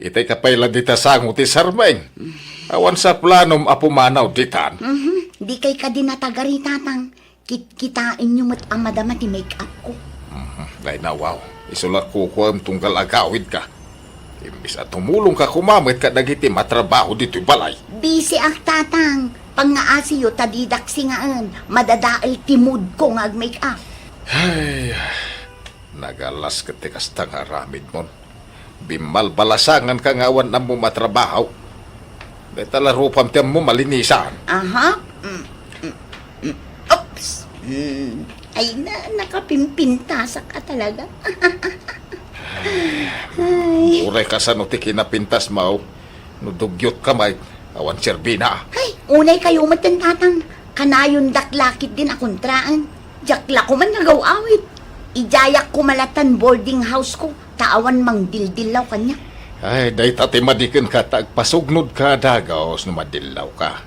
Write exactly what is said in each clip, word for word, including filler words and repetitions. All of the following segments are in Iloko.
Itay ka pay la dita sango ti sarmeng. Awan sa planom a pumanaw ditan. Mhm. Dikay kadi natagari, Tatang. Kitkitaenyo met a madama ti make-up ko. Mhm. Ay, nawaw. Isu la kukuam tunggal agawidka. Imbis a tumulongka koma met kadagiti matrabaho ditoy balay. Busy ak, Tatang. Pangngaasiyo ta didak singaen. Madadael ti mood ko nga ag-make-up. Ay, nagalas ket ti kasta nga aramidmon. Bimmalbalasanganka nga awan ammom a trabaho. Dayta la rupam ti ammom a linisan. Aha. Mm, mm, mm. Oops. Mm. Ay na, nakapimpintasak ka talaga. Ay. Uray kasano ti kinapintasmo? No dugyot ka met, awan serbina. Ay, unay kayo met, Tatang. Kanayon dak lakit din a kontraen. Diak la koman nagaw-awid. Idiayak koma latan boarding house ko, ta awan mangdildillaw kaniak. Ay, dayta ti madi kenka ta agpasugnodka a dagus no madillawka.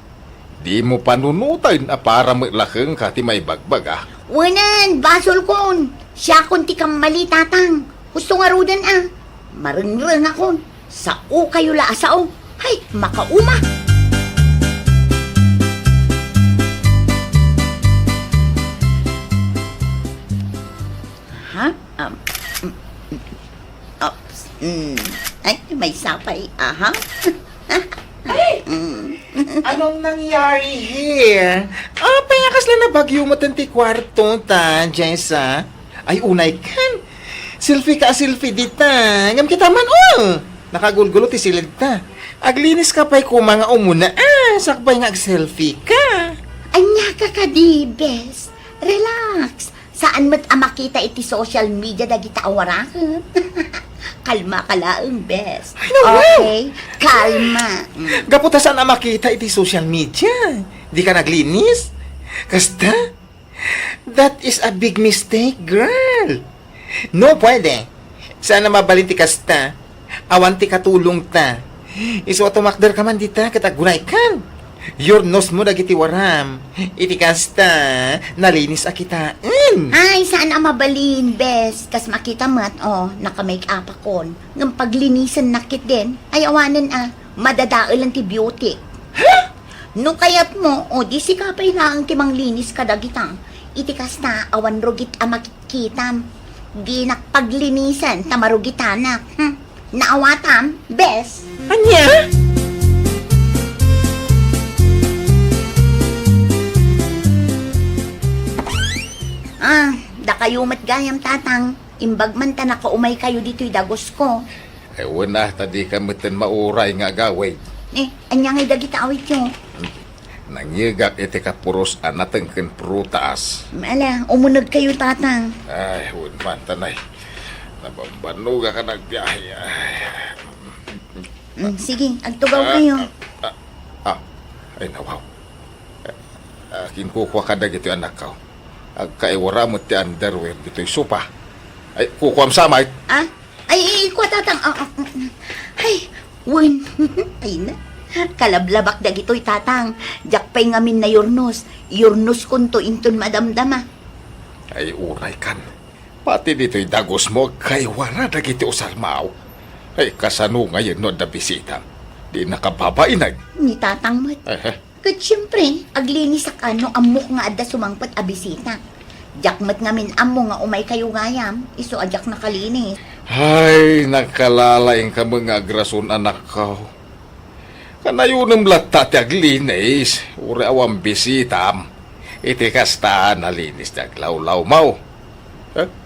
Dimo panunoten a para met la kenka ti maibagbaga. Wen, basolkon. Siakon ti kammali, Tatang. Husto ngaruden a. Marengrengakon. Saokayo la a sao. Hay, makauma! Ha? Um, mm, mm, oops. Mm. Ay, maysa pay. Aha. Ay! Mm. Anong nangyari here? Apay a kasla nabagyo met ti kuarto ta, Jessa? Ay, unay kan. Selfie ka a selfie dita. Ngem kita man, oh! Nakagulgulo ti siled ta. Aglinis ka pay koma nga umuna, ah, sakbay nga agselfie ka. Ania ka kadi, bes? Relax. Saan met a makita iti social media dagita a waraken. Kalma ka laeng, bes. Ay, nawaw! Okay? Kalma. Mm. Gapu ta saan a makita iti social media, di ka naglinis? Kasta? That is a big mistake, girl. No, pwede. Saan a mabalin ti kasta. Awan ti katulongta. Isu a tumakder ka man dita ket aggunay kan. Yurnosmo dagiti waram. Iti kasta, nalinis a kitaen. Ay, saan a mabalin, bes. Kas makita met, oh, naka-make up akon. Ngem paglinisennak ketdin, ay awanen a, madadaelan ti beauty. Ha? No kayatmo, o di sika pay laeng ti manglinis kadagita. Iti kasta, awan rugit a makitkitam. Dinak paglinisen ta marugitanak. Hmm. Naawatam, bes? Ania? Ah, dakayo met gayam, Tatang. Imbag man ta nakaumay kayo ditoy dagus ko. Ay, wen a, ta dika metten mauray nga agawid. Eh, ania ngay dagita awityo? Nangyegak iti kapuros a nateng ken prutas. Ala, umuneg kayo, Tatang. Ay, wen man, tanay. Nabambanogak a nagbiahe. Ay. Mm, sige, agtugaw kayo. Ah, ah, ah. Ay, nawaw. Ah, kinkukua kadagitoy anakko. Agkaiwara met ti underwear ditoy sofa. Ay, kukuam sa, Mike. Ah? Ay, ay, kua, Tatang. Ah, ah, mm, mm. Ay, wen. Ay na. Kalablabak dagitoy, Tatang. Diak pay ngamin nayurnos. Iyurnoskonto inton madamdama. Ay, uray kan. Pati ditoy dagusmo, agkaiwara dagiti usarmo. Ay, kasano ngayen no adda bisita? Di nakababainag. Ni Tatang met. Eh, eh. Ket siempre, aglinisak a no ammok nga adda sumangpet a bisita. Diak met ngamin ammo nga umay kayo gayam, isu a diak nakalinis. Ay, nakalalaing ka met nga agrason, anakko. Kanayonem latta ti aglinis, uray awan bisitam. Iti kasta, nalinis ti aglawlawmo. Eh?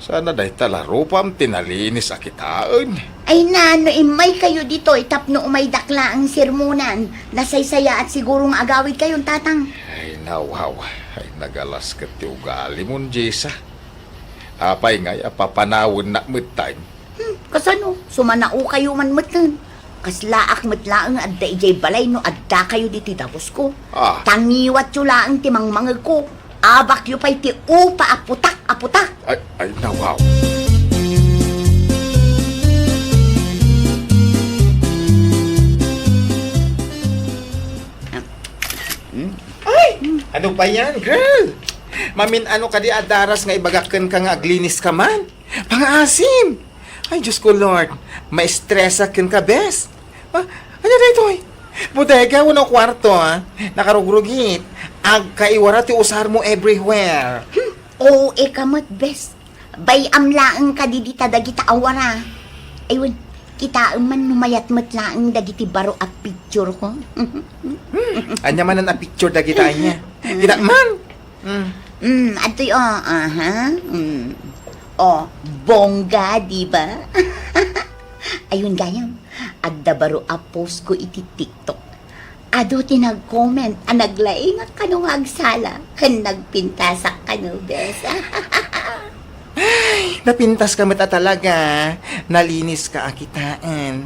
Sana dayta la rupam ti nalinis a kitaen. Ay na, no immay kayo ditoy tapno umaydak laeng sermonan, nasaysayaat siguro nga agawid kayon, Tatang. Ay, nawaw. Ay, nagalas ket ti ugalimon, Jessa. Apay ngay a papanawennak metten? Hmm, kasano? Sumanao kayo man metten. Kaslaak met laeng adda idiay balay no adda kayo ditoy dagus ko. Ah. Tangiwatyo laeng ti mangmangegko. Abakyo pay ti upa a putak a putak. Ay, ay, nawaw. Hmm? Ay! Ano pa yan, girl? Mamin-ano kadi a daras nga ibagak kenka nga aglinis ka man? Pangaasim! Ay, Diyos ko, Lord. Ma-stress-ak kenka, bes. Ah, ania daytoy? Bodega wenno kuarto, ah? Nakarugrugit. Agkaiwara ti usarmo everywhere. Hmm, O A ka met, bes. Bay-am laeng kadi dita dagita awara. Aywan, kitaem man no mayat met laeng dagiti baro a picture ko. Hmm, ania manen a picture dagita ania? Kita man. Hmm. Hmm, adtoy, oh, aha. Hmm. Oh, bongga, di ba? Ayun gayam, adda baro a post ko iti TikTok. Adu ti nag-comment a naglaingak kano nga agsala ken nagpintasak kano, bes. Ay, napintaska met a talaga. Naliniska a kitaen.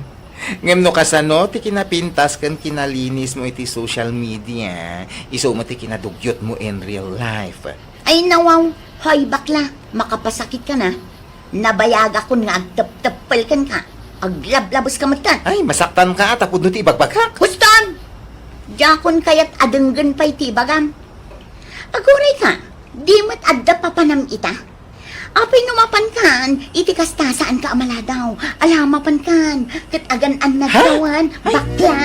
Ngem no kasano ti kinapintas ken kinalinismo iti social media, isu met ti kinadugyotmo in real life. Ay, nawaw. Hoy, bakla, makapasakitka na. Nabayagakon nga agtepteppel kenka. Aglablabeska metten. Ay, masaktanka ta pudno ti ibagbagak. Huston! Diakon kayat a denggen pay ti ibagam. Aguray ka, di met adda papanam ita? Apay no mapankan, iti kasta saanka a maladaw. Ala, mapankan, ket agan-annadkawan, Ha? Ay. Bakla.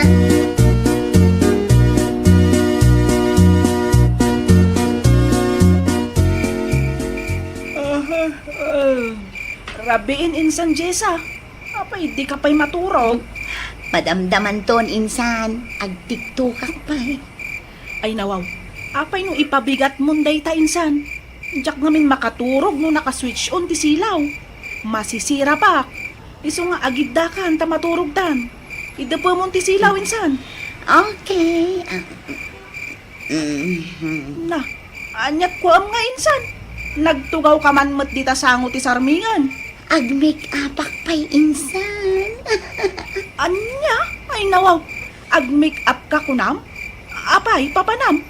Aha, ah. Rabiin insan, Jessa. Apay, dika pay maturog? Madamdamanton insan, agtiktokak pay. Ay nawaw, apay no ipabigatmon dayta insan? Diak ngamin makaturog no naka-switch on ti silaw. Masisirapek. Isu nga agiddakan ta maturogtan. Idepemon ti silaw insan. Okay. Ah, mhm. Na, aniat kuam nga insan? Nagtugawka man met dita sango ti sarmingen. Ag-make-upak pay insan. Ania? Ay nawaw, ag-make-up ka kunam? Apay, papanam?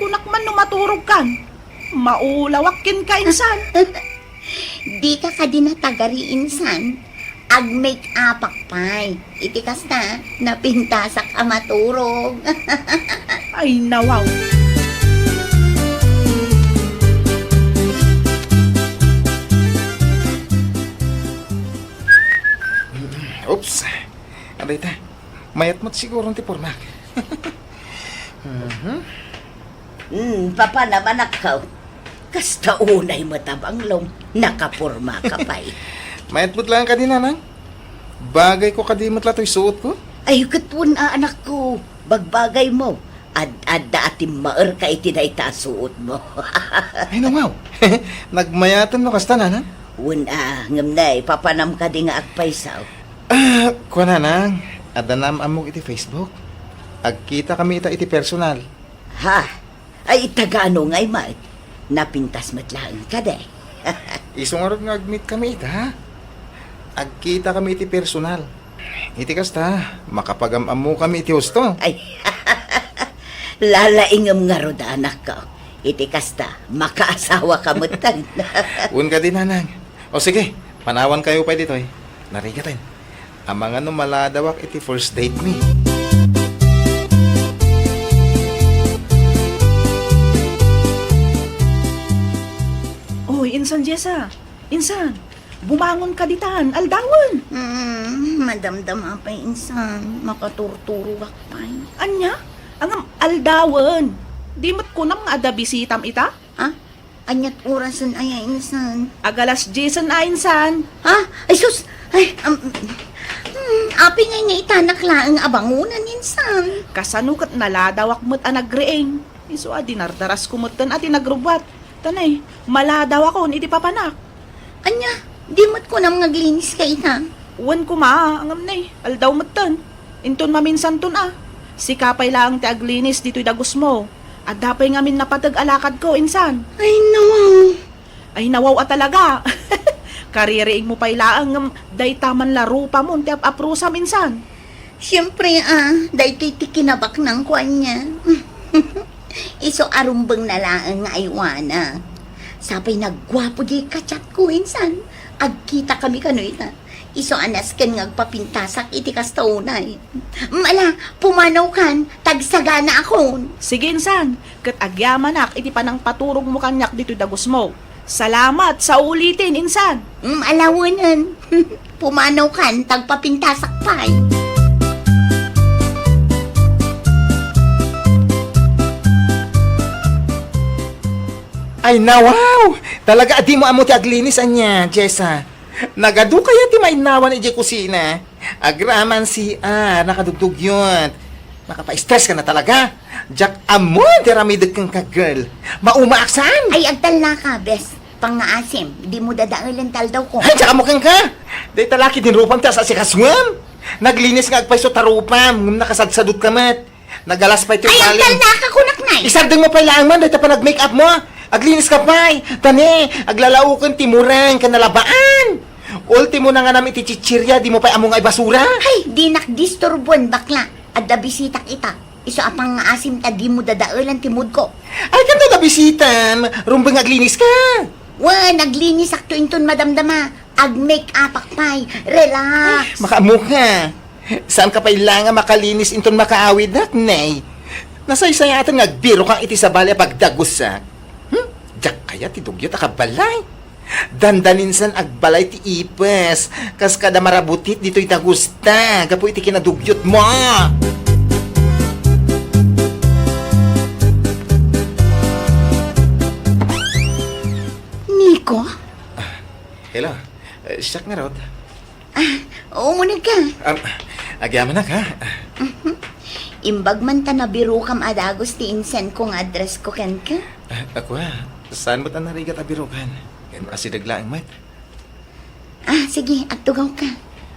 Kunak man no maturogkan. Maulawak kenka insan. Dika kadi natagari insan. Ag-make-upak pay. Iti kasta, napintasak a maturog. Ay, nawaw. Oops. Aray ta. Mayat met siguro ti pormak. Mhm. Hmm, papanam, anakko. Kasta unay met a banglom, nakapormaka pay. Mayat met laeng kadi, nanang. Bagayko kadi met la toy suotko. Ay, ket wen a, anakko, bagbagaymo. Ad-adda a timmaerka iti dayta a suotmo. Ay, nawaw. Nagmayaten no kasta, nanang. Wen a, ngem nay, papanam kadi nga agpayso? Ah, kuana, nanang, adda naam-ammok iti Facebook. Agkitakami ita iti personal. Ha? Ay, tagaano ngay met? Napintas met laeng kadi? Isu ngarud nga ag-meet kami ita, ha? Agkitakami iti personal. Iti kasta, makapagam-ammokami iti husto. Ay, lalaingem ngarud, anakko. Iti kasta, makaasawaka metten. Wen kadi, nanang. O sige, panawankayo pay ditoy. Narigaten. Amangan no maladawak iti first date mi. Oy, insan Jessa. Insan, bumangon ka ditan, aldawen. Mm, madamdama pay insan, makaturturogak pay. Ania? Ngem aldawen. Di met kunam nga adda bisitam ita? Ha? Aniat orasen aya insan? Ag-alas diesen a insan. Ha? Ay, sus! Ay, um, hmm, apay ngay nga itanak laeng a bangonen insan? Kasano ket naladawak met a nagriing? Isu a dinardarasko metten a ti nagrubbuat. Ta nay, maladawakon iti papanak. Ania, di met kunam nga aglinis ka ita? Wen koma, ngem nay, aldaw metten. Inton maminsanton a, sika pay laeng ti aglinis ditoy dagusmo. Adda pay ngamin napateg a lakadko, insan. Ay, nawaw. Ay, nawaw a talaga. Kaririingmo pay laeng ngem dayta man la rupamon ti ap-aprosam, insan. Siempre, ah, daytoy ti kinabaknangko ania. Isu a rumbeng na laeng nga aywana. Sapay nagguapo diay ka-chatko, insan. Agkitakami kano ita. Isu a nasken nga agpapintasak iti kasta unay. Ala, pumanawkan, ta agsaganaakon. Sige, insan, ket agyamanak iti panangpaturogmo kaniak ditoy dagusmo. Salamat sa ulitin, insan. Mm, ala wenen. Pumanaw kan, ta agpapintasak pay. Ay, nawaw! Talaga a dimo ammo ti aglinis ania, Jessa. Nagadu kaya ti mainnawan idiay kusina? Agraman C R, nakadugdugyot. Nakapa-stress ka na talaga. Diak ammo ti aramidek kenka, girl. Maumaak saan? Ay, agtalna ka, bes. Pangngaasim, dimo dadaelen ti aldawko. Ay, diak ammo kenka. Dayta la ket ti rupam ti as-asikasuem. Naglinis nga agpayso ta rupam, ngem nakasadsadot ka met. Nagalas pay ti ugalim. Ay, agtalna ka, kunak, nay. Isardengmo pay laeng man dayta panag-make-up mo. Aglinis ka pay. Tani, aglalaoken ti mureng ken nalabaan. Ultimo, nanganam iti chichirya, dimo pay ammo nga ibasura. Ay, dinak disturbuen, bakla. Adda bisitak ita. Isu a pangngaasim ta dimo dadaelen ti moodko. Ay, kano adda bisitam? Rumbeng nga aglinis ka. Wen, aglinisakto inton madamdama. Ag-make-upak pay. Relax. Ay, makaammo ka. Saan ka pay la nga makalinis inton makaawidnak, nay? Nasaysayaten nga agbirokam iti sabali a pagdagusak. Hmm? Diak kayat ti dugyot a kabalay. Dandaninsan agbalay ti ipes, kas kada marabutit ditoy dagusta, gapu iti kinadugyotmo. Nico? Hello. Eh, siak ngarud. Ah, umuneg ka. Am, agyamanak, ha? Imbag man ta nabirokam a dagus ti insend ko nga address ko kenka. Ah, ako, ha? Saan met a narigat a birokan? Ngem asideg laeng met. Ah, sige, agtugaw ka.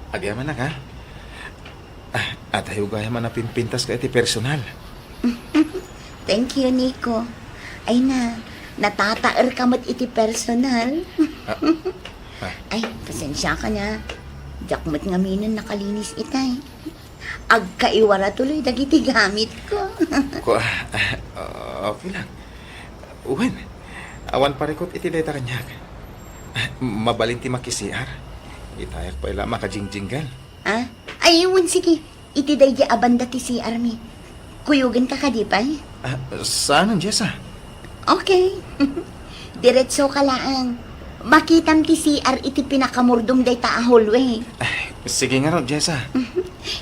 Agyamanak, ha? Ah, adda gayam a napinpintaska iti personal. Thank you, Nico. Ay na, natataer ka met iti personal. Ah, ah. Ay, pasensiaka na. Diak met ngaminen nakalinis itay. Agkaiwara tuloy dagiti gamitko. Ko, ah, okay lang. Wen, awan parikut iti dayta kaniak. Mabalin ti maki-C R. Itayak pay la makajingjinggal. Ah? Ay, wen, sige. Iti daydi a banda ti C R mi. Kuyogenka kadi pay? Ah, saan, Jessa? Okay. Diretso ka laeng. Makitam ti C R iti pinakamurdom dayta a hallway. Ah, sige ngarud, Jessa.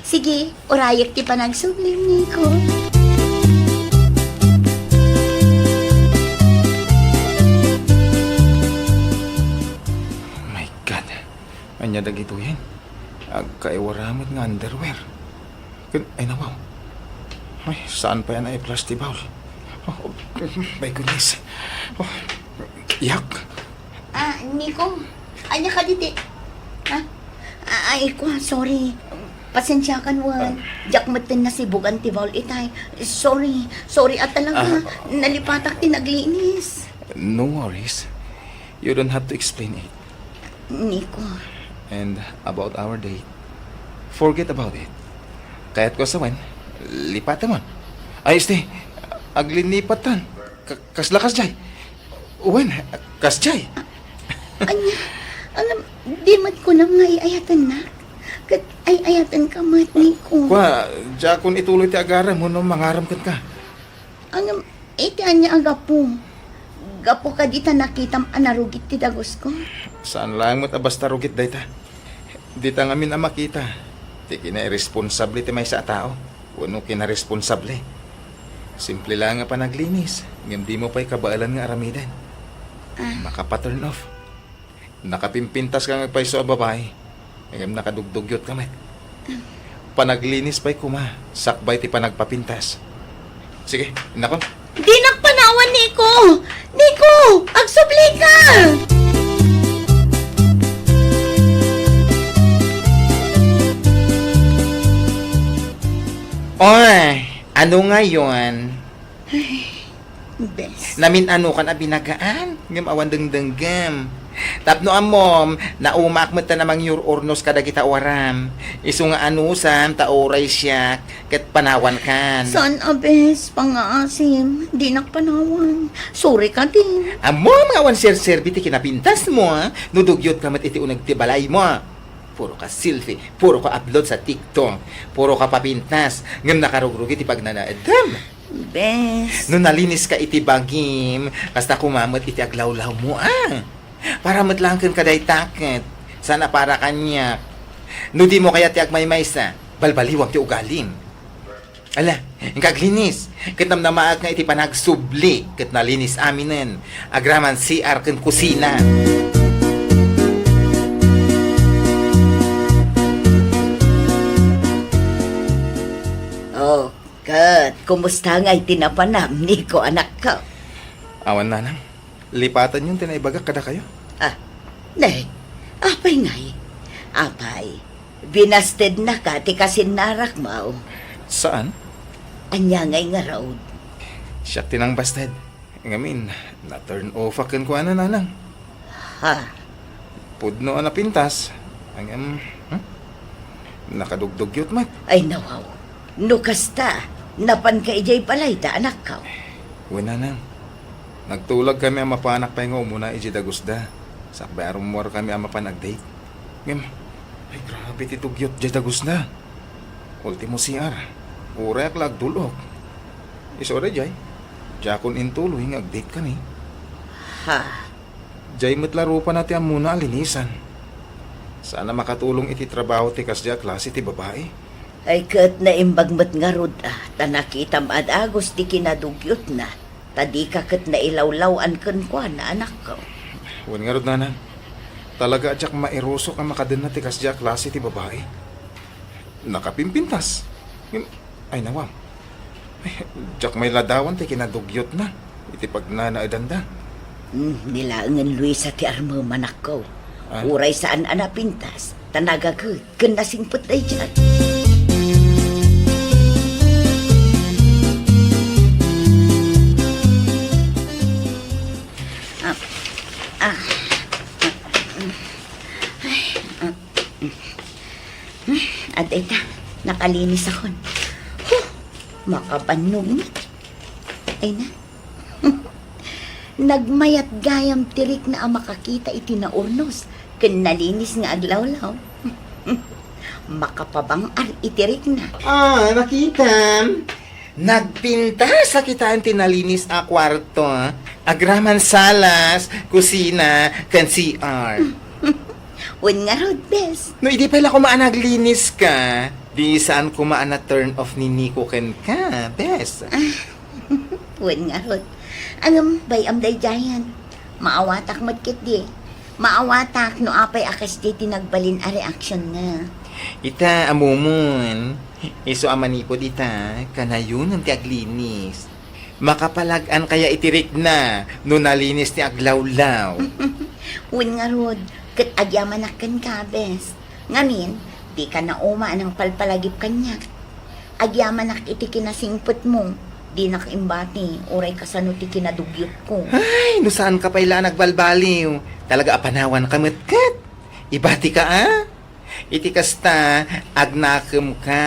Sige, urayek ti panagsublim, Nico. My God. Ania dagitoyen? Agkaiwara met nga underwear. Ken, ay, nawaw. Ay, saan pay a nai-flush ti bowl? Oh, my goodness. Oh, yak. Ah, Nico, ania kadi ti, ha? Ah, ay, kwa, sorry. Pasensiakan, wen. Ah. Diak metten nasibugan ti bowl itay. Sorry. Sorry a talaga. Ah. Nalipatak ti naglinis. No worries. You don't have to explain it. Nico. And about our date, forget about it. Kayatko a sawen, lipatemon. Ay, este, aglinipatan. Ka-, kasla kasjay. Wen, kasjay. Ania, alam, di met kunam nga ay-ayatennak. Ket ay-ayatenka met, Nico. Kwa, diakon ituloy ti agaram, wenno mangaram kenka. Ngem, iti ania a gapu? Gapu kadi ta nakitam a narugit ti dagusko? Saan laeng met a basta rugit dayta. Dita ngamin a makita ti kinairesponsable ti maysa a tao wenno kinaresponsable. Simple laeng a panaglinis, ngem dimo pay kabaelan nga aramiden. Ah. Makapa-turn off. Nakapimpintaska nga agpayso a babai, ngem nakadugdugyotka met. Panaglinis pay koma, sakbay ti panagpapintas. Sige, innakon. Dinak panawan, Nico! Nico! Agsubli ka! Oy, ano ngayon? Bes. Namin-anokan a binagaan, ngem awan dengdenggem. Tapno ammom, naumaak met ta namangyur-urnos kadagita uaram. Isu nga anusam ta uray siak ket panawankan. Saan a bes, pangngaasim, dinak panawan. Sorry kadin. Ammom nga awan serserbi ti kinapintasmo, no dugyotka met iti uneg ti balaymo. Puro ka selfie, puro ka upload sa TikTok, puro ka papintas, ngem nakarugrugi ti pagnanaedem. Bes. No naliniska iti bagim, kasta koma met iti aglawlawmo, a. Para met laeng kenka dayta ket, saan a para kaniak. No dimo kayat ti agmaymaysa, balbaliwam ti ugalim. Ala, inka aglinis. Ket namnamaak nga iti panagsubli ket nalinis aminen. Agraman C R ken kusina. Oh, ket kumusta ngay ti napanam, Nico, anakko? Awan, nanang. Lipatanyon ti naibagak kadakayo. Ah, ne, apay ngay? Apay, binastednaka ti kasinnarakmo? Saan? Ania ngay ngarud? Siak ti nangbasted. Ngamin, na-turn off-ak kenkuana, nanang. Ha? Pudno a napintas. Ngem, hmm? Nakadugdugyot met. Ay, nawaw. No kasta, napanka idiay balayda, anakko? Wen, nanang. Nagtulagkami a mapanak pay nga umuna idiay dagusda. Sakbay a rummuarkami a mapan ag-date. Ngem, ay, grabe ti dugyot diay dagusda. Ultimo C R. Urayek la agdul-ok. Isu daydiay, diakon intuloy nga ag-date kami. Ha? Diay met la rupana ti ammona a linisan. Saan a makatulong iti trabaho ti kasdiay a klase ti babai. Ay, ket naimbag met ngarud, ah, ta nakitam a dagus ti kinadugyotna, ta dika ket nailawlaw-an kenkuana, anakko. Wen ngarud, nanang. Talaga a diak mairusok a makadenna ti kasdiay a klase ti babai. Nakapimpintas. Ngem, ay, nawam. Ay, diak mailadawan ti kinadugyotna iti pagnanaedanda. Hmm, ni laengen Luisa ti armem, anakko. Ah? Uray saan a napintas, ta nagaget ken nasingpet daydiay. Ah, ah, ah, ay, ah. Adda ita, nakalinisakon. Huh! Makabannog met. Ay na. Nagmayat gayam ti rikna a makakita iti naurnos ken nalinis nga aglawlaw. Makapabang-ar iti rikna. Ah, nakitam? Nagpintas a kitaen ti nalinis a kuarto, ah. Agraman salas, kusina, ken C R. Wen ngarud, bes. No idi pay la koma a naglinis ka, di saan koma a na-turn off ni Nico kenka, bes. Ah, wen ngarud. Ngem, bay-am daydiayen. Maawatak met ketdi. Maawatak no apay a kasdi ti nagbalin a reaksionna. Ita, ammomon. Isu a manipud ita, kanayonem ti aglinis. Makapalag-an kaya iti rikna no nalinis ti aglawlaw? Wen ngarud, ket agyamanak kenka, bes. Ngamin, dika nauma a nangpalpalagip kaniak. Agyamanak iti kinasingpetmo. Dinak imbati, uray kasano ti kinadugyotko. Ay, no saanka pay la a nagbalbaliw. Talaga a panawanka met ket. Ibatika, a? Iti kasta, agnakemka.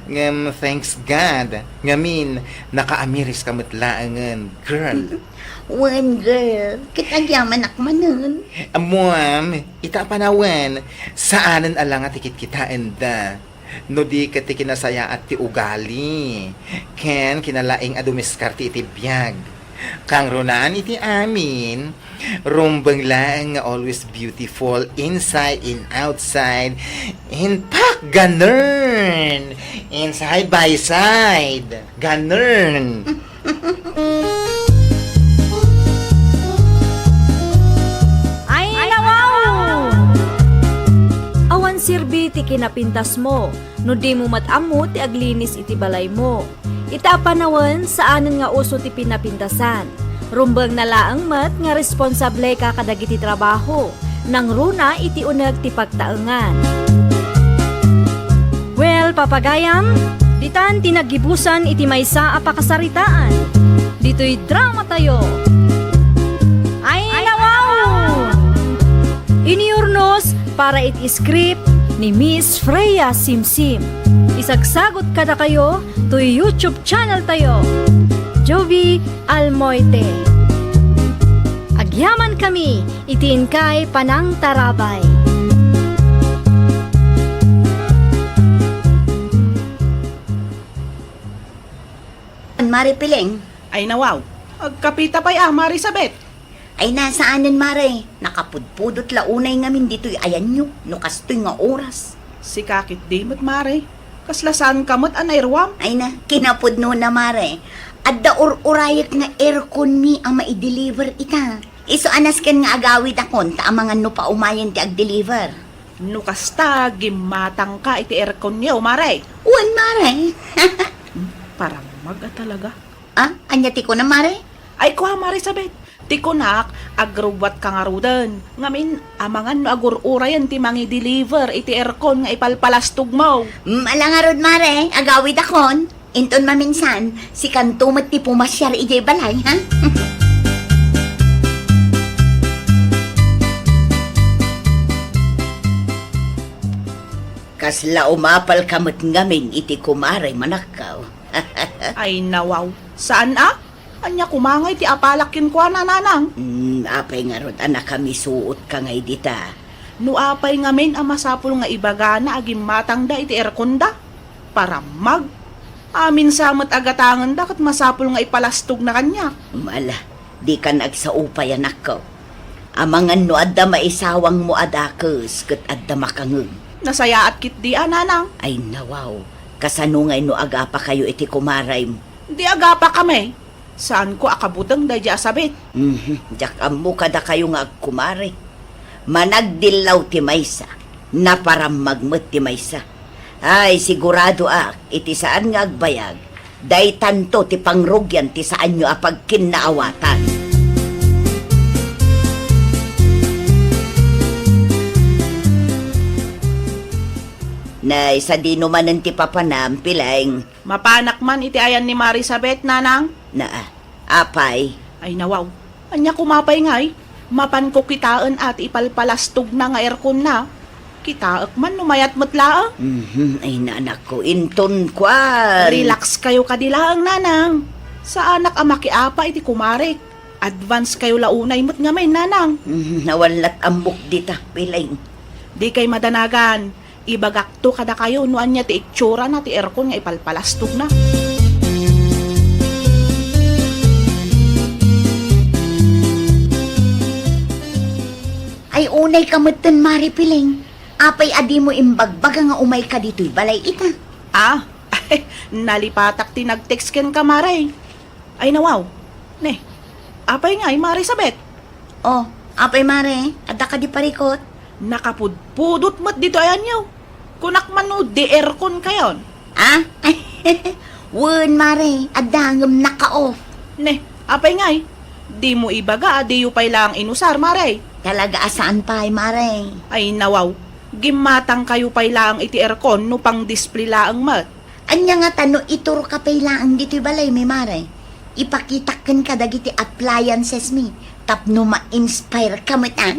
Ngem, thanks God, ngamin, nakaamiriska met laengen, girl. Wen, girl, ket agyamanak manen. Ammoam, ita a panawen, saanen a la nga ti kitkitaenda. No di ket ti kinasayaat ti ugali, ken kinalaing a dumiskarte iti biag. Kangrunaan iti amin, rumbeng laeng nga always beautiful inside and outside. In fact, ganern! Inside by side. Ganern! Ay, nawaw! Awan serbi ti kinapintasmo no dimo met ammo ti aglinis iti balaymo. Ita a panawen, saanen nga uso ti pinapintasan. Rumbengna laeng met nga responsableka kadagiti trabaho. Nangruna iti uneg ti pagtaengan. Well, papagayam, ditan ti naggibusan iti maysa a pakasaritaan. Ditoy dramatayo. Ay, nawaw! Iniurnos para iti script ni Miss Freya Simsim. Isagsagot kadakayo toy YouTube channel tayo, Jovi Almoite. Agyaman kami iti inkay panangtarabay. Mare Piling. Ay, nawaw. Agkapita pay a, Mare Sabet. Ay, nasaanen, Mare. Nakapudpudot la unay ngamin ditoy ayanyo, no kastoy nga oras. Sika ketdi met, Mare. Kasla saanka met a nairuam? Ay na, kinapudnona, Mare. Adda ur-urayek nga aircon-mi a maideliver ita. Isu a nasken nga agawidakon ta amangan no paumayen ti agdeliver. No kasta, gimmatangka iti aircon-yo, Mare. Wen, Mare. Paramag a talaga. Ah, ania ti kunam, Mare? Ay, kua, Mare Sabet. Ti kunak, agrubbuatka ngaruden. Ngamin, amangan no agur-urayen ti mangideliver iti aircon nga ipalpalastogmo. Mm, ala ngarud, Mare, agawidakon. Inton maminsan, sikanto met ti pumasiar idiay balay, ha? Kasla umapalka met ngamin iti kumarem, anakko. Ay, nawaw. Saan a? Ania koma ngay ti apalak kenkuana, nanang? Mm, apay ngarud a nakamisuotka ngay dita? No apay ngamin a masapul nga ibagana a gimmatangda iti airconda? Paramag! Amin sa met a gatangenda ket masapul nga ipalastogna kaniak. Mm, ala, dikan agsao pay, anakko. Amangan no adda maisawangmo a dakes ket adda makangeg. Nasayaat ketdi a, nanang. Ay, nawaw. Kasano ngay no agapakayo iti kumarem? Di agapakami. Saanko a kabuteng daydiay a sabit. Mhm. Diak ammo kadakayo nga agkumare. Managdillaw ti maysa, naparammag met ti maysa. Ay, siguradoak, iti saan nga agbayag, daytanto ti pangrugian ti saanyo a pagkinnaawatan. Nay, sadino manen ti papanam, Pileng? Mapanak man iti ayan ni Mari Sabet, nanang. Naa, apay? Ay, nawaw. Ania koma pay ngay? Mapanko kitaen a ti ipalpalastogna nga airconna. Kitaek man no mayat met laeng. Mhm, ay, nanakko, inton kuan. Relax kayo kadi laeng, nanang. Saanak a makiapa iti kumarek. Advance kayo la unay met ngamin, nanang. Mhm, awan lat ammok dita, Pileng. Di kay madanagan. Ibagakto kadakayo no ania ti itsurana ti aircon nga ipalpalastogna. Ay, unay ka metten, Mari Pileng. Apay a dimo imbagbaga nga umayka ditoy balay ita? Ah, nalipatak ti nag-text kenka, Mare. Ay, nawaw. Ne, apay ngay, Mari Sabet? Oh, apay, Mare? Adda kadi parikot? Nakapudpudot met ditoy ayanyo. Kunak man no di aircon kayon. Ah? Wen, Mare. Adda ngem naka-off. Ne, apay ngay? Dimo ibaga a diyo pay laeng inusar, Mare. Talaga a saan pay, Mare. Ay, nawaw. Gimmatang kayo pay laeng iti aircon no pang-display laeng met. Ania ngata no iturka pay laeng ditoy balaymi, Mare? Ipakitak kenka dagiti appliances mi tapno ma-inspire ka met, a?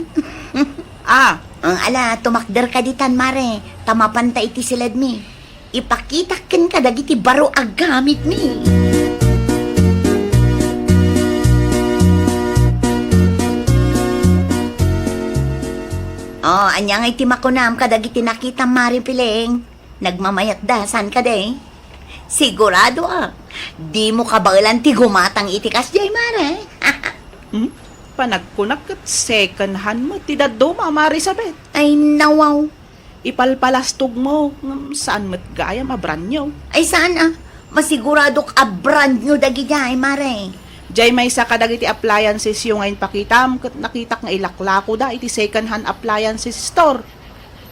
Ah. Ang ala, tumakder ka ditan, Mare, ta mapanta iti siledmi. Ipakitak kenka dagiti baro a gamitmi. Oh, ania ngay ti makunam kadagiti nakitam, Mare Pileng? Nagmamayatda, saan kadi? Sigurado a, dimo kabaelan ti gumatang iti kasdiay, Mare. Hmm? Panagkunak ket second hand met ti dadduma, Mare Sabet. Ay, nawaw. Ipalpalastogmo, ngem saan met gayam a brand new. Ay, saan a? Masiguradok a brand new dagidiay, Mare. Diay maysa kadagiti appliances yo nga impakitam ket nakitak nga ilaklakoda iti second hand appliances store.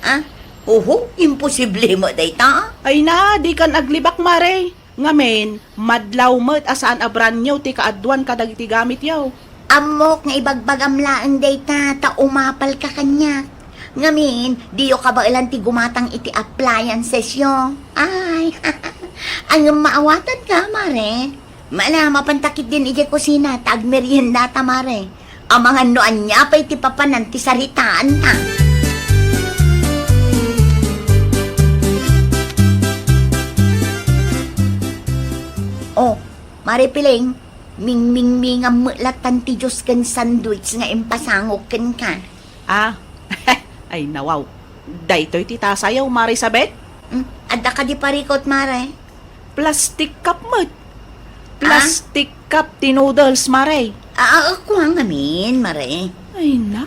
Ah, uhu, imposible met dayta. Ay na, dikan aglibak, Mare. Ngamin, madlaw met a saan a brand new ti kaaduan kadagiti gamityo. Ammok nga ibagbagam laeng dayta ta umapalka kaniak. Ngamin, diyo kabaelan ti gumatang iti appliancesyo. Ay, ngem maawatanka, Mare. Mala, mapanta ketdin idiay kusina ta agmeriendata, Mare. Amangan no ania pay ti papanan ti saritaanta. Oh, Mare Pileng, mingmingmingam met latan ti juice ken sandwich nga impasangok kenka. Ah, ay nawaw. Daytoy ti tasayo, Mare Sabet? Hmm, adda kadi parikot, Mare? Plastic cup met. Ah? Plastic cup ti noodles, Mare. Ah, ah, kuan ngamin, Mare. Ay na.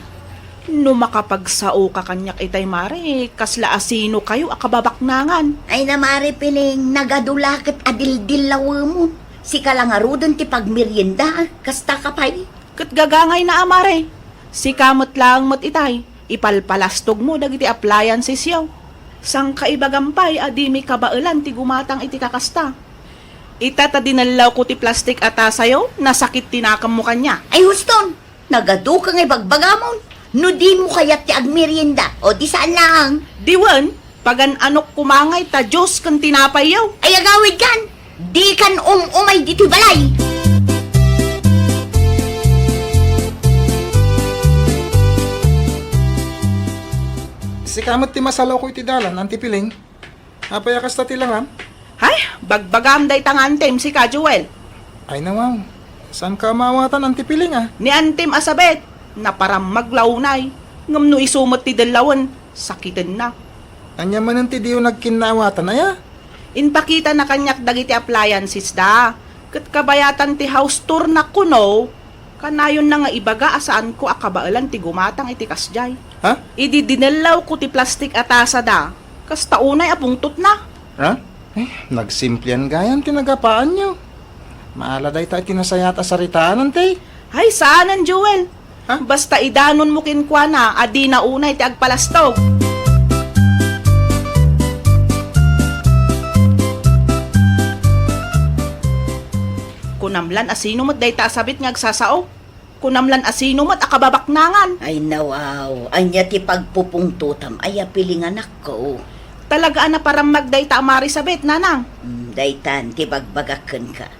No makapagsaoka kaniak itay, Mare, kasla asinokayo a kababaknangan. Ay na, Mare Piling, nagadu la ket a dildillawemon. Sika la ngaruden ti pagmerienda, kasta ka pay. Ket gagangayna a, Mare. Sika met laeng met itay, ipalpalastogmo dagiti appliancesyo. Saan ka ibagam pay a dimi kabaelan ti gumatang iti kakasta. Ita ta dinellawko ti plastik a tasayo, nasakit ti nakemmo kaniak. Ay, huston! Nagaduka nga ibagbagamon. No dimo kayat ti agmerienda, o di saan laeng. Diwen, pagan-anok koma ngay ta juice ken tinapayyo. Ay, agawidkan! Dikan um-umay ditoy balay! Sika met ti masalawko iti dalan, Auntie Piling. Apay a kasta ti langam? Hay, bagbagam dayta nga antim, sika, Joel. Ay, nawaw. Saan ka maawatan, Auntie Piling, a? Ni antim a sabet, naparammag la unay. Ngem no isu met ti dellawen, sakitenna. Ania manen ti diyo nagkinnaawatan, aya? Impakitana kaniak dagiti appliances da. Ket kabayatan ti house tour na kuno, kanayonna nga ibaga a saanko a kabaelan ti gumatang iti kasdiay. Ha? Idi dinellawko ti plastik a tasada, kasta unay a pungtotna. Ha? Eh, nagsimplian gayam ti nagapaanyo. Maala dayta iti nasayaat a saritaan, Auntie. Hay, saanen, Joel. Ha? Basta idanonmo kenkuana a dina unay ti agpalastog. Kunam lan a sino met dayta a sabit nga agsasao? Kunam lan a sino met a kababaknangan? Ay, nawaw, ania ti pagpupungtotam, aya Piling, anakko? Talaga a naparammag dayta a Mari Sabet, nanang. Mm, daytan ti bagbagak kenka.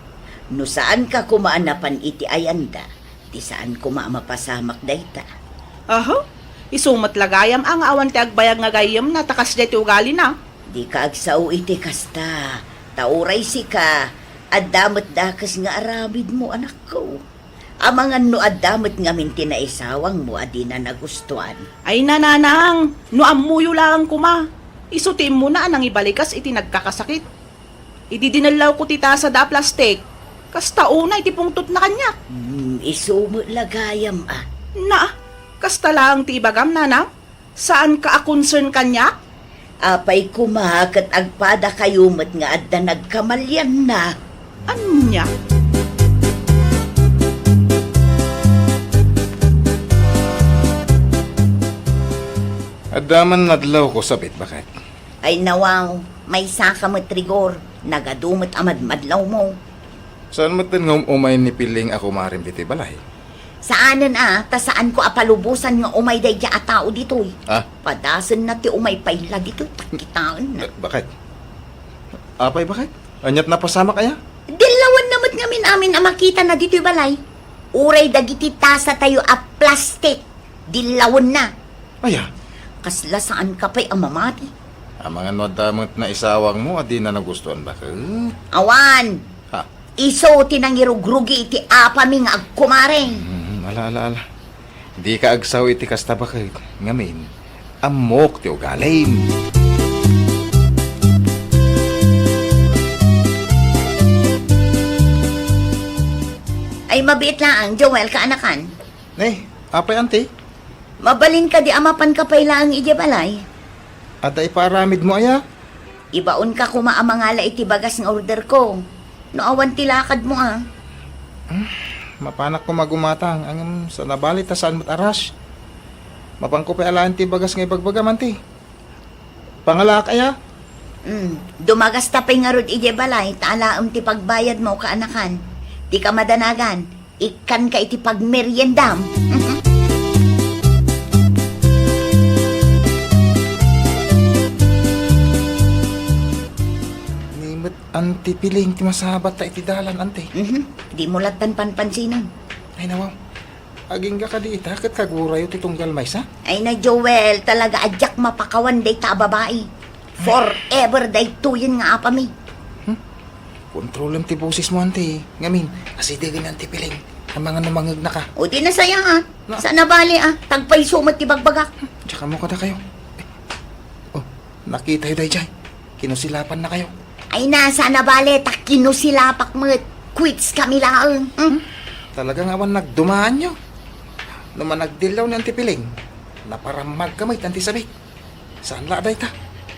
No saanka koma a napan iti ayanda, ti saan koma a mapasamak dayta. Aha, isu met la gayam a nga awan ti agbayag nga gayyemna ta kasdiay ti ugalina. Dika agsao iti kasta, ta uray sika, adda met dakes nga aramidmo, anakko. Amangan no adda met ngamin ti naisawangmo a dina nagustuan. Ay, nanang, no ammoyo laeng koma, isu ti immuna a nangibalikas iti nagkakasakit. Idi dinellawko ti tasada a plastik, kasta unay ti pungtotna kaniak. Hmm, isu met la gayam a. Na, kasta laeng ti ibagam, nanang? Saanka a concern kaniak? Apay koma ket agpadakayo met nga adda nagkamalianna? Ania? Adda man nadlawko, Sabet, baket. Ay, nawaw, maysaka met, Rigor. Nagadu met a madmadlawmo. Saan metten nga um-umay ni Piling a kumarem ditoy balay? Saanen a, ta saanko a palubosan nga umay daydiay a tao ditoy. Ah? Padasenna ti umay pay la ditoy, ta kitaenna. Ba-, baket? Apay, baket? Aniat napasamak aya? Dillawenna met ngamin amin a makitana ditoy balay. Uray dagiti tasatayo a plastik. Dillawenna. Aya? Kasla saanka pay a mamati. Amangan no adda met naisawangmo a dina nagustuan, baket? Awan. Ha? Isu ti nangirugrugi iti apami nga agkumareng. Hmm, ala, ala, ala. Dika agsao iti kasta, baket. Ngamin, ammok ti ugalim. Ay, mabiit laeng, Joel, kaanakan. Ne, apay, Auntie? Mabalin kadi a mapanka pay laeng idiay balay? Adda ipaaramidmo aya? Ibaonka koma a mangala iti bagas nga orderko. No awan ti lakadmo a. Hmm, mapanak koma gumatang, ngem saan a bale ta saan met a rush. Mapanko pay alaen ti bagas nga ibagbagam, Auntie. Pangalaak aya? Hmm, dumagasta pay ngarud idiay balay, ta alaem ti pagbayadmo, kaanakan. Dika madanagan. Ikkanka iti pagmeriendam. Ni met Auntie Piling ti masabat ta iti dalan, Auntie. Mhm. Dimo lattan panpansinan. Ay, nawaw. Agingga kadi ita ket kagurayo ti tunggal maysa? Ay na, Joel, talaga a diak mapakawan dayta a babai. Forever daytoyen nga apami. Hmm? Kontrolem ti bosesmo, Auntie. Ngamin, asidegen ni Auntie Piling. Amangan no mangegnaka. O di nasaya, a. Na- Saan a bale, a. Tagpayso met ti bagbagak. Diak ammo kadakayo. Eh. Oh, nakitayo daydiay. Kinusilapannakayo. Ay na, saan a bale, ta kinusilapak met. Quits kami laeng. Hmm? Talaga nga awan nagdumaanyo. No managdillaw ni Auntie Piling, Naparammagka met, Auntie Sabit. Saan la dayta?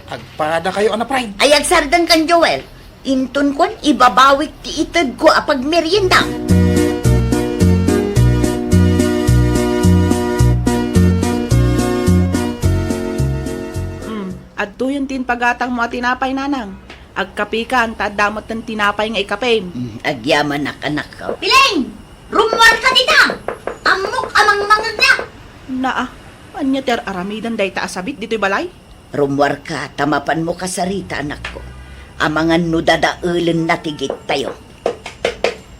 Agpadakayo a na-pride. Ay, agsardengkan, Joel. Intonkon, ibabawik ti itedko a pagmerienda. Hmm, adtoyen ti impagatangmo a tinapay, Nanang. Agkapikan, ta adda metten tinapay nga ikapim. Hmm, agyamanak, anakko. Piling! Rummuarka dita! Ammok a mangmangegna! Naa, ania ti ar-aramiden dayta a sabit ditoy balay? Rummuarka, ta mapanmo kasarita, anakko. Amangan no dadaelenna ti gittayo.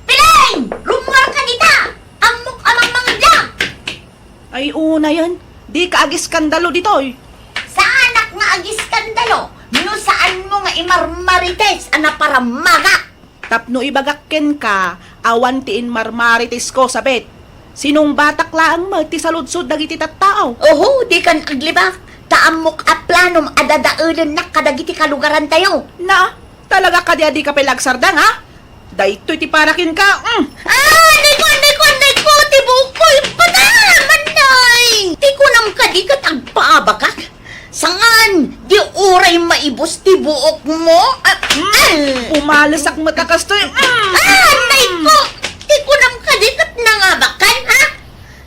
Piling! Rummuarka dita! Ammok a mangmangegna! Ay, unayen, dika agiskandalo ditoy. Saanak nga agiskandalo no saanmo nga imarmarites a naparammagak. Tapno ibagak kenka, awan ti inmarmaritesko, Sabit. Sinungbatak laeng met ti saludsod dagiti tattao. Oho, dikan aglibak, ta ammok a planom a dadaelennak kadagiti kalugarantayo. Na, talaga kadi a dika pay la agsardeng, ha? Daytoy ti para kenka, mm. Ah, naiko, naiko, naiko, ti buokko, ipataman, nay! Ti kunam kadi ket agpaabakak? Saan, di uray maibus ti buokmo? Ah, mm. Pumalesak met a kastoy, mm. Ah, naiko! Ti kunam kadi ket nangabakan, ha?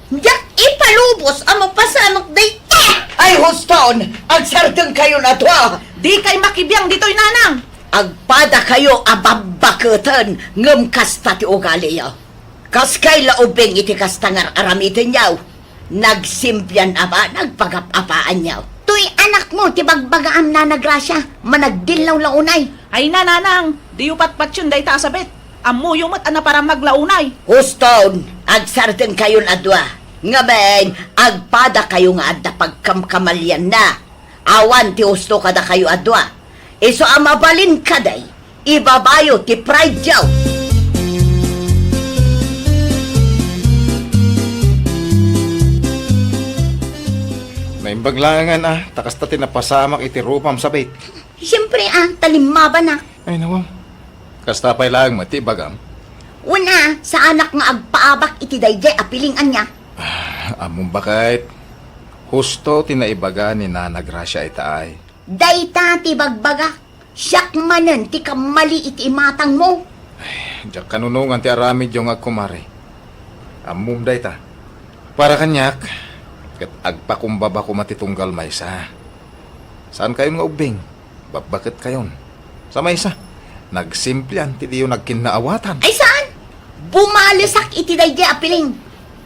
Diak ipalubos a mapasamak dayta! Ay, huston! Agsardengkayon a dua! Dikay makibiang ditoy, Nanang! Agpadakayo a babbaketen, ngem kasta ti ugaliyo. Kaskay la ubing iti kasta nga ar-aramidenyo. Nagsimplian a ba, nagpagap-apaanyo. Toy anakmo ti bagbagaam, Nana Gracia, managdillaw la unay. Ay, Nanang, diyo patpatien dayta a sabit. Ammoyo met a naparammag la unay. Huston, agsardengkayon a dua. Ngamin, agpadakayo nga adda pagkamkamalianna. Awan ti husto kadakayo a dua. Isu a mabalin kadi, ibabayo ti pride-yo. Naimbag laengen a, ta kasta ti napasamak iti rupam, Sabit. Siempre a, ta limmabanak. Ay, nawaw. Kasta pay laeng met ti ibagam? Wen a, saanak nga agpaabak iti daydiay a piling ania. Ah, ammom baket. Husto ti naibaga ni Nana Gracia ita ay. Dayta ti bagbagak. Siak manen ti kammali iti imatangmo. Ay, diak kanunongan ti aramidyo nga agkumare. Ammom dayta. Para kaniak, ket agpakumbaba koma ti tunggal maysa. Saankayon nga ubbing, babbaketkayon. Sa maysa, nagsimplian ti diyo nagkinnaawatan. Ay, saan? Bumalesak iti daydiay a piling.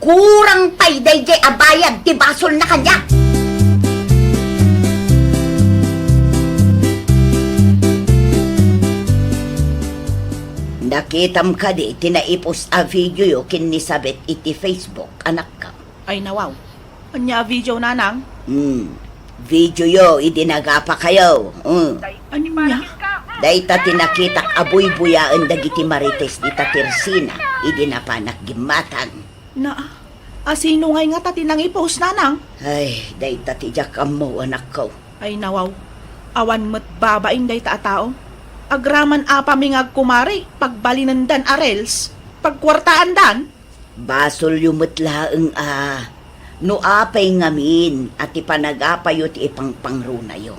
Kurang pay daydiay a bayad ti basolna kaniak. Nakitam kadi ti naipost a videoyo ken ni Sabit iti Facebook, anakko? Ay, nawaw. Ania a video, Nanang? Hmm. Videoyo idi nagapakayo. Hmm. Ania? Dayta ti nakitak a buybuyaen dagiti marites dita Tirsina idi napanak gimmatang. Na, asino ngay ngata ti nangipost, Nanang? Ay, dayta ti diak ammo, anakko. Ay, nawaw. Awan met babain dayta a tao. Agraman apami nga agkumare, pagbalinendan a reels, pagkuartaandan. Basolyo met laeng a no apay ngamin a ti panagapayo ti ipangpangrunayo.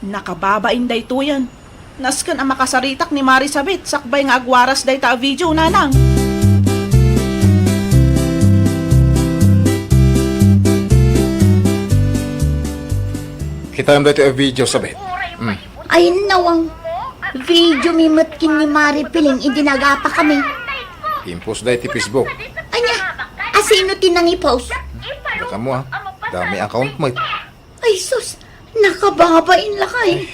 Nakababain daytoyen. Nasken a makasaritak ni Mari Sabit sakbay nga agwaras dayta a video, Nanang. Kitaem daytoy a video, Sabit. Mm. Ay, nawang. Video mi met ken ni Mari Piling idi nagapakami. Impostda iti Facebook. Ania, asino ti nangipost? Diak ammo, a. Dami account met. Ay, sus, nakababain lakay.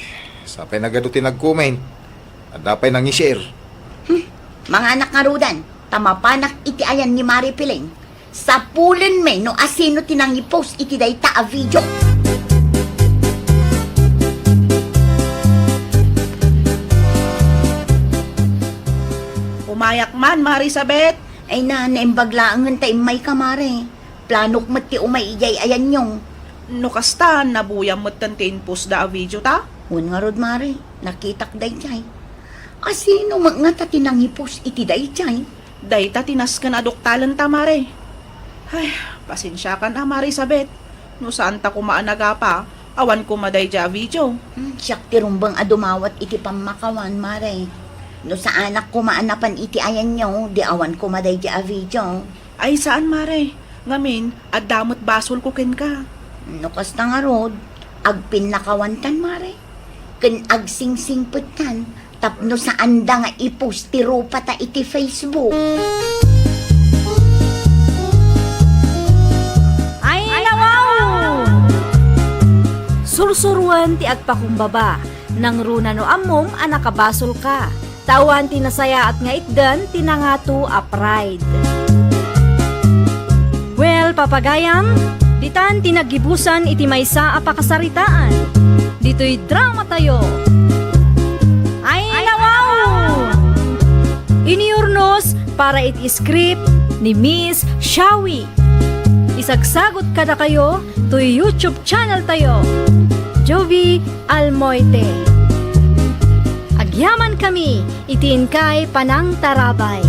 Sapay nagadu ti nag-comment. Adda pay nangi-share. Hmm, manganak ngaruden, ta mapanak iti ayan ni Mari Piling. Sapulenmi no asino ti nangipost iti dayta a video. Umayak man, Mari Sabet. Ay na, naimbag laengen ta immayka, Mari. Planok met ti umay idiay ayanyo. No kasta, nabuyam metten ti impostda a video ta? Wen ngarud, Mari, nakitak daydiay. Asino met ngata ti nangipost iti daydiay? Dayta ti nasken a doktalenta, Mari. Ay, pasensiakan a, Mari Sabet. No saanta koma a nagapa, awan koma daydi a video. Hmm, siak ti rumbeng a dumawat iti pammakawan, Mare. No saanak koma a napan iti ayanyo, di awan koma daydi a video. Ay, saan, Mare. Ngamin, adda met basolko kenka. No kasta ngarud, agpinnakawantan, Mare. Ken agsingsingpettan, tapno saanda nga i-post ti rupata iti Facebook. Ay, nawaw! Sursuroen ti agpakumbaba, nangruna no ammom a nakabasolka. Ta awan ti nasayaat nga itdan ti nangato a pride. Well, papagayam, ditan ti naggibusan iti maysa a pakasaritaan. Ditoy dramatayo. Ay, nawaw! Iniurnos para iti script ni Miss Shawi. Isagsagot kadakayo toy YouTube channel tayo, Jovi Almoite. Agyaman kami iti inkay panangtarabay.